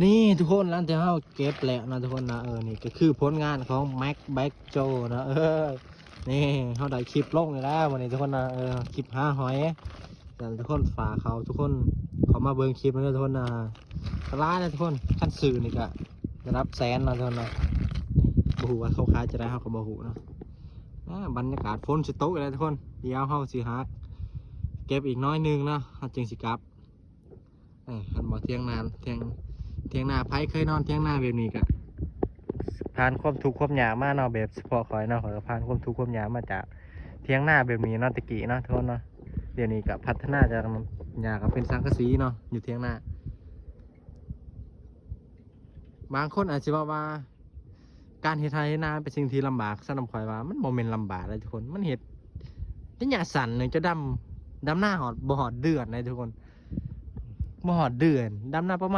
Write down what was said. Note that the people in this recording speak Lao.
ນີ້ທຸກຄົນ ຫຼັງຈາກເຮົາເກັບແລ້ວນະທຸກຄົນນະ ເອີ ນີ້ກໍຄືຜົນງານຂອງ Max Black Joe ນະ ເອີ ນີ້ເຮົາໄດ້ຄລິບລົງແລ້ວມື້ນີ້ທຸກຄົນນະ ເອີ ຄລິບຫາຫອຍ ແລ້ວທຸກຄົນຝາກເຂົາ ທຸກຄົນເຂົ້າມາເບິ່ງຄລິບນຳເດີທຸກຄົນນະ ຫຼາຍນະທຸກຄົນ ຄັນຊື້ນີ້ກໍລະດັບແສນນະທຸກຄົນນະ ບໍ່ຮູ້ວ່າເຂົາຂາຍຈັ່ງໃດ ເຮົາກໍບໍ່ຮູ້ເນາະ ອ່າ ບັນຍາກາດຝົນຊິຕົກແລ້ວທຸກຄົນ ດຽວເຮົາຊິຫາເກັບອີກໜ້ອຍໜຶ່ງເນາະ ເຮົາຈຶ່ງຊິກັບ. ເອີ ເຫັນບໍ່ ຖຽງນາ ຖຽງ ຖຽງນາ ໃຜເຄີຍນອນຖຽງນາແບບນີ້ກະຜ່ານຄວາມທຸກຄວາມຍາກມາເນາະ ແບບສະເພາະຂ້ອຍເນາະ ຂ້ອຍກໍຜ່ານຄວາມທຸກຄວາມຍາກມາຈາກຖຽງນາແບບນີ້ເນາະ ແຕ່ກີ້ເນາະທຸກຄົນເນາະ ດຽວນີ້ກໍພັດທະນາຈາກຫຍ້າກໍເປັນສັງກະສີເນາະ ຢູ່ຖຽງນາ ບາງຄົນອາດຊິເວົ້າວ່າ ການເຮັດໄຮ່ເຮັດນາເປັນສິ່ງທີ່ລຳບາກ ສຳລັບຂ້ອຍວ່າມັນບໍ່ແມ່ນລຳບາກເດ້ທຸກຄົນ ມັນເຮັດໄລຍະສັ້ນໜຶ່ງຈະດຳ ດຳນາຮອດ ບໍ່ຮອດເດືອນເດ້ທຸກຄົນ ບໍ່ຮອດເດືອນ ດຳນາປະມານ